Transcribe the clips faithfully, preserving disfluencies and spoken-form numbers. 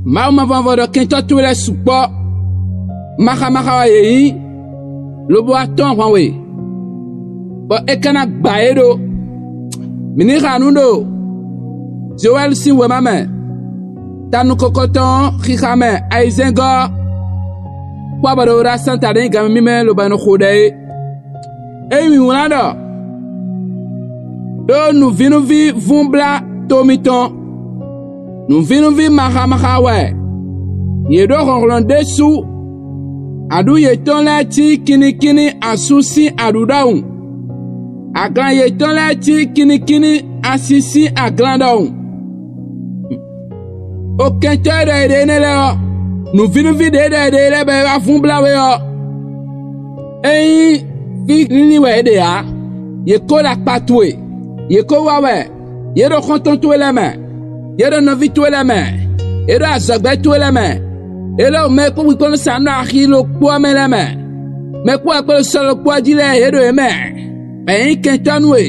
Mawu mavɔmavɔ ɖɔ kɛntɔ́ towe lɛ́ɛ sukpɔ́, maxa maxa wɛ yě nyí, lobo wá tɔ́n ahwan we, bɔ é ka ná gba yě ɖó. Mǐ ní xa nǔ ɖo Jowɛ́li sín wěma mɛ, ta nukɔntɔn ɔ́ xixa mɛ ayizɛ́ngɔ́ ɔ́, kpɔ́ bɔ ɖo ɖo asán ta ɖé nyí ganmɛ mímɛ́ lobo nɔ xo ɖɛ é. Ényí mǐ wlán ɖɔ: Ɖó nǔvínúví vún blá to mitɔn, nǔvínúví maxa maxa wɛ; yě ɖó hlɔ̌nhlɔ́n ɖésú; aɖǔ yětɔn lɛ́ɛ cí kinnikínní asú sín aɖǔ ɖɔhun; aglan yětɔn lɛ́ɛ cí kinnikínní asi sín aglan ɖɔhun. Okɛntɔ́ e ɖɔ è ɖe énɛ́ lɛ́ɛ ɔ́, nǔvínúví ɖě ɖɔ è ɖe lɛ́ɛ bɔ è wá vún blá we ɔ́, é nyí fí lílí wɛ è ɖe ǎ; yě ko ɖo akpa towe; yě ko wá wɛ; yě ɖo xɔ́ntɔn towe lɛ́ɛ mɛ; yě ɖo nɔví towe lɛ́ɛ mɛ; yě ɖo azɔ̌gbɛ́ towe lɛ́ɛ mɛ; yě ɖo mɛ e kpó hwikpɔ́ nú sa nú axi ɖokpó ɔ́ mɛ lɛ́ɛ mɛ; mɛ kpó wɛ kpó ɖo sɔ́ ɖokpó ɔ́ jí lɛ́ɛ yě ɖo yě mɛ, bɔ yě nyí kɛntɔ́ nú we;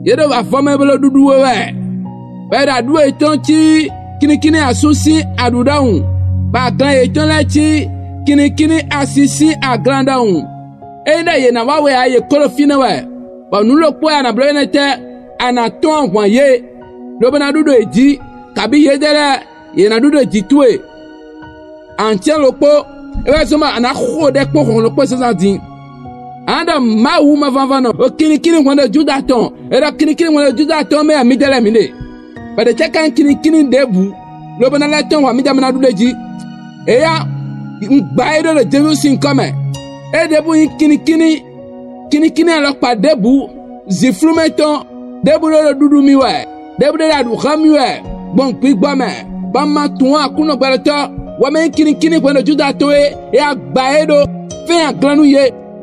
yě ɖo avɔ mɛ bo ɖo ɖuɖu we wɛ, bɔ è ɖo aɖǔ yětɔn cí kinnikínní asú sín aɖǔ ɖɔhun, bɔ aglan yětɔn lɛ́ɛ cí kinnikínní asi sín aglan ɖɔhun. Ényí ɖɔ yě ná wá we ǎ, yě ko ɖo fínɛ́ wɛ, bɔ nǔ ɖokpó wɛ a nǎ bló énɛ́ tɛ́, a nǎ tɔ́n ahwan yě, lobo ná ɖu ɖo yě jí, kabǐ yědɛɛ lɛ́ɛ yě ná ɖu ɖo jǐ towe. Antyɛ́n ɖokpó, é wɛ zɔ́n bɔ a nǎ xo ɖɛ kpó hlɔ̌nhlɔ́n kpó zǎnzǎn din. A nǎ ɖɔ Mawu mavɔmavɔnɔ ɖo kinnikínní hwɛndo Juda tɔn; è ɖɔ kinnikínní hwɛndo Juda tɔn mɛ wɛ midɛɛ lɛ́ɛ mǐ ɖe, bɔ ɖě tɛ́ ka nyí kinnikínní ɖěbǔ, lobo ná lɛ́ tɔ́n wǎn mǐ ɖɔ mì ná ɖu ɖ'é jí? Éyá, un gbǎ é ɖó ɖo Jezu sín nyǐkɔ mɛ. É ɖěbǔ nyí kinnikínní, kinnikínní alɔkpa ɖěbǔ, zǐnflú mɛ tɔn, ɖěbǔ ɖó ɖo ɖuɖu mì wɛ, ɖěbǔ ɖó ɖo aɖǔ xá mì wɛ gbɔn gbigbɔ mɛ, bɔ un ma tunwun Aklúnɔ gbɛɖɔtɔ́, wɛ mɛ nyí kinnikínní hwɛndo Juda tɔn é; éyá gbǎ é ɖó. Fɛ́n aglan nú yě,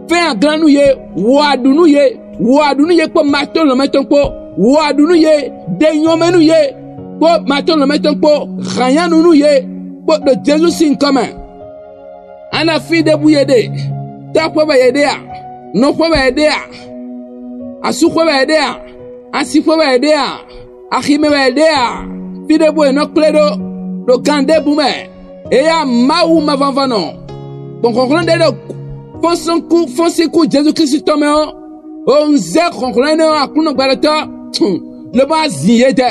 fɛ́n aglan nú yě, wɔ aɖǔ nú yě, wɔ aɖǔ nú yě kpó matɔ́ lɔ̌nmɛ tɔn kpó, wɔ aɖǔ nú yě, ɖe nyɔ̌mɛ nú yě kpó matɔ́ lɔ̌nmɛ tɔn kpó, hǎnnyánu nú yě kpó ɖo Jezu sín nyǐkɔ mɛ. Ana fí ɖěbǔ yě ɖe, tɔ́ xwé wɛ yě ɖe a? Nɔ xwé wɛ yě ɖe a? Asú xwé wɛ yě ɖe a? Asi xwé wɛ yě ɖe a? Axi mɛ wɛ yě ɖe a? Fí ɖěbǔ è nɔ kplé ɖó ɖo gan ɖěbǔ mɛ. Éyá Mawu mavɔvɔnɔ, gbɔn hlɔ̌nhlɔ́n ɖé ɖo fɔ́nsɔ́nkú fɔ́nsínkú Jezu Klísu tɔn mɛ ɔ́, o un zé hlɔ̌nhlɔ́n énɛ́ ɔ́ Aklúnɔ gbɛɖɔtɔ́ tun, lobo wá zin yě jɛ.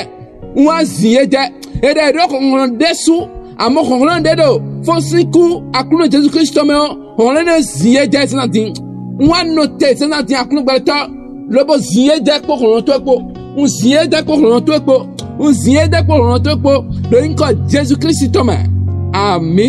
Un wá zin yě jɛ. È ɖɔ è ɖǒ hlɔ̌nhlɔ́n ɖésú, amɔ̌ hlɔ̌nhlɔ́n ɖé ɖo fɔ́nsínkú Aklúnɔ Jezu Klísu tɔn mɛ ɔ́, hlɔ̌nhlɔ́n énɛ́ zin yě jɛ zǎnzǎn din. Un wá nɔ te zǎnzǎn din Aklúnɔ gbɛɖɔtɔ́, lobo zin yě jɛ kpó hlɔ̌nhlɔ́n towe kpó. Un zin yě jɛ kpó hlɔ̌nhlɔ́n towe kpó. Un zin yě jɛ kpó hlɔ̌nhlɔ́n towe kpó ɖo nyǐkɔ Jezu Klísu tɔn mɛ. Amǐ.